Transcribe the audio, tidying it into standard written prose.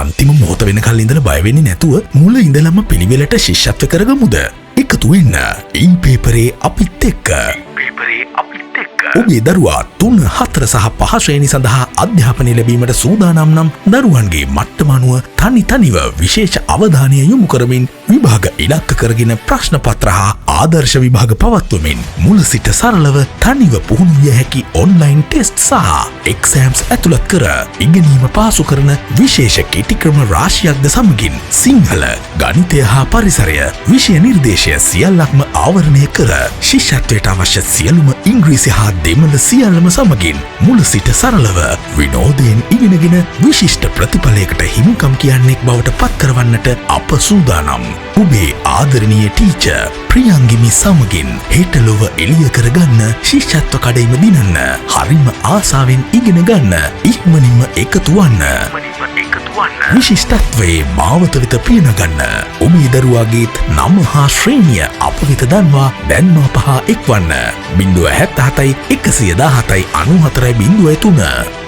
අන්තිම මොහොත වෙනකල් ඉඳලා බය වෙන්නේ නැතුව මුල ඉඳලම පිළිවෙලට ශිෂ්‍යත්ව කරගමුද? එකතු වෙන්න ඊ පේපරේ අපිත් එක්ක. ඔබේ දරුවා 3, 4 සහ 5 ශ්‍රේණි සඳහා අධ්‍යාපනය ලැබීමට සූදානම් නම් දරුවන්ගේ මට්ටම අනුව තනි තනිව විශේෂ අවධානය යොමු කරමින් විභාග ඉලක්ක කරගෙන ප්‍රශ්න පත්‍ර හා ආදර්ශ විභාග පවත්වමින් මුල සිට සරලව තනිව පුහුණු විය හැකි ඔන්ලයින් ටෙස්ට් සහ එක්සෑම්ස් ඇතුළත් කර ඉගෙනීම පාසු කරන විශේෂ කෙටි ක්‍රම රාශියක්ද සමගින් සිංහල, ගණිතය හා පරිසරය විෂය නිර්දේශය සියල්ලක්ම ආවරණය කර ශිෂ්‍යත්වයට අවශ්‍ය සියලුම ඉංග්‍රීසි හා දෙමළ සියල්ලම සමගින් මුල සිට සරලව විනෝදයෙන් ඉගෙනගෙන විශිෂ්ට ප්‍රතිඵලයකට හිමිකම් කියන්නෙක් බවට පත් කරවන්නට අප සූදානම්. ඔබේ ආදරණීය ටීචර් ප්‍රියංගිමි සමගින් හෙට ලොව එළිය කරගන්න ශිෂ්‍යත්ව කඩයිම දිනන්න, හරිම ආසාවෙන් ඉගෙන ගන්න ඉක්මනින්ම එකතු වන්න. විශිෂ්ටත්වයේ මාවත වෙත පියනගන්න. ඔබේ දරුවාගේත් නම හා ශ්‍රේණිය අප වෙත දන්වා දැන්ම අප හා එක්වන්න. 077 117 94 03.